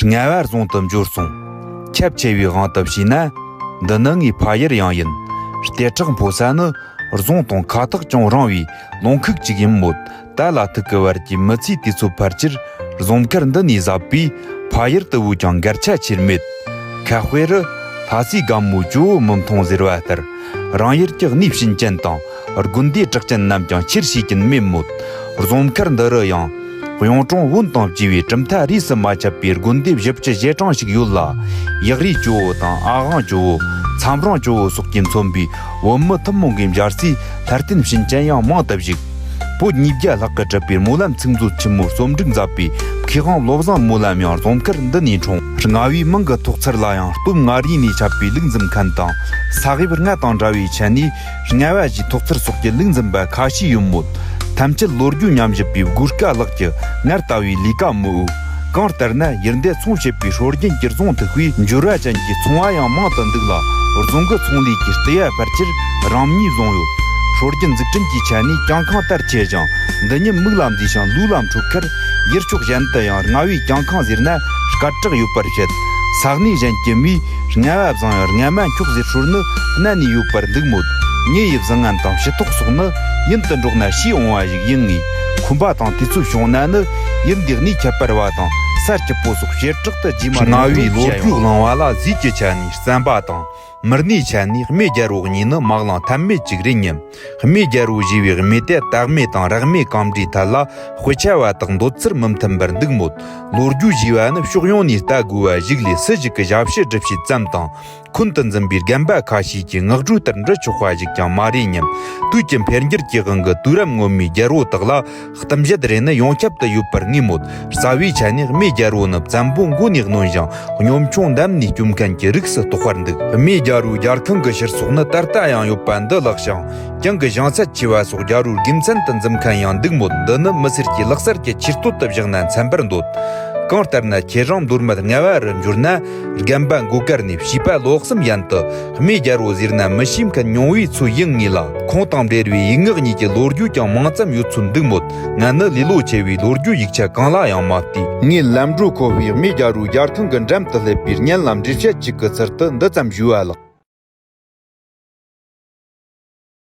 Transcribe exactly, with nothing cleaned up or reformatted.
རྔ་བ་རྫོང་དུ་འབྱོར་སོང་། ཁྱབ་ཆེ་བའི་དབང་དུ་བྱས་ན། འདི་ནི་ངའི་ཕ་ཡུལ་ཡང་ཡིན། གཏེར་ཁྲག་འཕོ་ས་ནི། རྫོང་དང་ཁ་ཐག་ཅུང་རིང་བའི་ལུང་ཁུག་ཅིག་ཡིན་མོད། ད་ལ་ཐུག་གི་བར་གྱི་མི་ཚེའི་དུས་ཚོད་ཕལ་ཆེར་རྫོང་མཁར་འདི་ནས་གཟབ་པས། ཕ་ཡུལ་དུ་བོས་ཀྱང་འགལ་ཆ་ཆེར་མེད། ཁ་དཔེ་རུ། ལྷ་སའི་སྒམ་མོ་ཇོ་བོ་མི་མཐོང་ཟེར་བ་ལྟར། རང་ཡུལ་གྱི་གནས་བྱིན་ཅན་དང་། དགོན་སྡེ་གྲགས་ཅན་རྣམས་ཀྱང་ཆེར་ཤེས་ཀྱིན་མེད་མོད། རྫོང་མཁར་འདི་རུ་ཡང་། གཡུང་དྲུང་བོན་དང་བཅས་པའི་གྲུབ་མཐའ་རིས་སུ་མ་ཆད་པའི་དགོན་སྡེ་བཞི་བཅུ་ཞེ་གྲངས་ཤིག་ཡོད་ལ། ཡག་རིའི་ཇོ་བོ་དང་ཨ་ཝང་ཇོ་བོ། མཚམས་རོང་ཇོ་བོ་སོགས་ཀྱིས་མཚོན་པའི་བོད་མི་ཐུན་མོང་གི་མཇལ་སའི་ལྷ་རྟེན་བྱིན་ཅན་ཡང་མང་དུ་བཞུགས། བོད་ཉིས་བརྒྱ་ལྷག་གིས་གྲུབ་པའི་སྨོན་ལམ་ཚིག་མཛོད་ཆེན་མོ་རྩོམ་སྒྲིག་མཛད་པའི་མཁས་དབང་བློ་བཟང་སྨོན་ལམ་ཡང་རྫོང་མཁར་འདི་ནས་འཁྲུངས། རྔ་བའི་མིང་གི་ཐོགས་ཚད་ལ་ཡང་སྟོད་མངའ་རིས་ནས་ཆད་པའི་ལུག་འཛིན་མཁན་དང་། ས་དབྱིབས་རྔ་དང་འདྲ་བའི་ཆ་ནས་རྔ་བ་ཞེས་ཐོགས་ཚད་སོགས་ཀྱི་ལུག་འཛིན་པ་ཁ་ཤས་ཡོད་མོད། ཐམས་ཅད་ལོ་རྒྱུས་ཉམས་ཞིབ་པའི་སྒོས་དཀའ་ལག་གི་ངར་ལྟ་བུའི་ལས་ཀ་མི་འོས། གང་ལྟར་ན་ཡུལ་འདི་ཚོང་བྱེད་པའི་སྲོལ་རྒྱུན་གྱི་རྫོང་དུ་དཔེ་འབྱོར་བ་ཅན་གྱི་ཚོང་བ་ཡང་མང་དུ་འདུག་ལ། རྫོང་གི་ཚོང་ལས་ཀྱི་ལྟེ་བ་ཕལ་ཆེར་རང་མིས་བཟུང་ཡོད། སྲོལ་རྒྱུན་འཛུགས་སྐྲུན་གྱི་ཆ་ནས་གྱང་ཁང་དར་ཆེ་ཞིང་། འདི་ཉིད་མིག་ལ་འཛིན་ཞིང་ལུས་ལ་འཕྲོད་ཁར། ཡུལ་ཕྱོགས་གཞན་དུ་ཡང་རྔ་བའི་གྱང་ཁང་ཟེར་ན་སྐད་གྲགས་ཡོད་པར་བཤད། ས་གནས་གཞན་གྱི་མིས་རྔ་བ་བཟང་ཡང་རྔ་མ་འཁྱོག་ཟེར་སྲོལ་ནི་གནའ་ནས་ཡོད་པར་འདུག་མོད། མྱི་ཡི་བཟང་ངན་དང་ཕྱི་ཐོག་སོགས་ནི་ཡུན་དུ་འགྲོགས་ན་ཤེས་འོང་བ་ཞིག་ཡིན་ངེས། ཁོམ་པ་དང་དུས་ཚོད་བྱུང་ན་ནི་ཡུལ་འདིའི་གནས་ཁྱད་པར་བ་དང་ས་སྐྱིད་པོ་སོགས་བྱེ་བྲག་ཏུ་རྗེས་མ་རྔ་བའི་ལོ་རྒྱུས་གླེང་བ་ལ་ཟས་ཀྱི་ཆ་ནས་རྩམ་པ་དང་། མི་སྣའི་ཆ་ནས་རྨེ་རྒྱལ་པོ་གཉིས་ནི་མ་གླེང་ཐབས་མེད་ཅིག་རེད་སྙམ། རྨེ་རྒྱལ་པོ་ཞེས་པའི་རྨེ་དེ་སྟག་རྨེ་དང་རག་རྨེ་གང་འདྲའི་ཐད་ལ་དཔེ་ཆ་བ་དག་འདོད་ཚུལ་མི་མཐུན་པར་འདུག་མོད། ལོ་རྒྱུས་ཞེས་པ་ནི་ཕྱོགས་ཡོངས་ནས་ལྟ་དགོས་པ་ཞིག་ལས། སུ་ཞིག་གི་ཞབས་ཕྱི་སྒྲུབ་བྱེད་ཙམ་དང་། འཁོན་དུ་འཛིན་པའི་རྒན་པ་ཁ་ཤས་ཀྱིས་ངག་སྒྲོས་ལྟར་འབྲི་ཆོག་པ་ཞིག་ཀྱང་མ་རེད་སྙམ། དུས་ཀྱི་འཕེལ་འགྱུར་གྱི་དབང་གིས་དུས་རབས་སྔོན་མའི་རྒྱལ་པོ་དག་ལ་གཏམ་བཤད་རེ་ནི་ཡོངས་ཁྱབ་ཏུ་ཡོད་པར་ངེས་མོད། རྩ་བའི་ཆ་ནས་རྨེ་རྒྱལ་པོ་ནི་བཙན་པོ་མགོ་ནས་གནོན་ཞིང་གཉོམ་ཆུང་འདམ་ནས་སྐྱོབ་མཁན་གྱི་རིགས་སུ་གཏོགས་པར་འདུག། རྨེ་རྒྱལ་པོའི་རྒྱལ་ཁང་གི་ཕྱིར་ཚོགས་ནི་ད་ལྟ་ཡང་ཡོད་པ་འདི་ལགས་ཤིང་། གྱང་གི་བཞེངས་ཚད་ཆེ་བ་སོགས་རྒྱལ་པོའི་དགེ་མཚན་དུ་འཛིན་མཁན་ཡང་འདུག་མོད། འདི་ནི་མི་སེར་གྱི་ལག་རྩལ་གྱི་ཆེ་བསྟོད་དུ་བཞག་ན་འཚམ་པར་འདོད། གང་ལྟར་ན་ཁྱེད་རང་མདོ་སྨད་རྔ་བ་རུ་འབྱོར་ན། རྒན་པ་མགོ་དཀར་ནས་བྱིས་པ་ལོ་གསུམ་ཡན་དུ་རྨེ་རྒྱལ་པོ་ཟེར་ན་མི་ཤེས་མཁན་ཉུང་བའི་ཚོད་ཡིན་ངེས་ལ། ཁོང་དང་འབྲེལ་བའི་ཡིག་ངག་གཉིས་ཀྱི་ལོ་རྒྱུས་ཀྱང་མང་ཙམ་ཡོད་ཚུལ་འདུག་མོད། ང་ནི་ལས་ལོ་ཆེ་བའི་ལོ་རྒྱུས་ཡིག་ཆ་གང་ལ་ཡང་མ་བལྟས། ངས་ལམ་འགྲོ་ཁོ་བོས་རྨེ་རྒྱལ་པོའི་རྒྱལ་ཁང་གི་འགྲམ་དུ་སླེབས་པའི་སྙན་ལ་འགྲེལ་བཤད་ཅིག་གི་ཚུལ་དུ་འདི་ཙམ་ཞུས་པ་ལགས།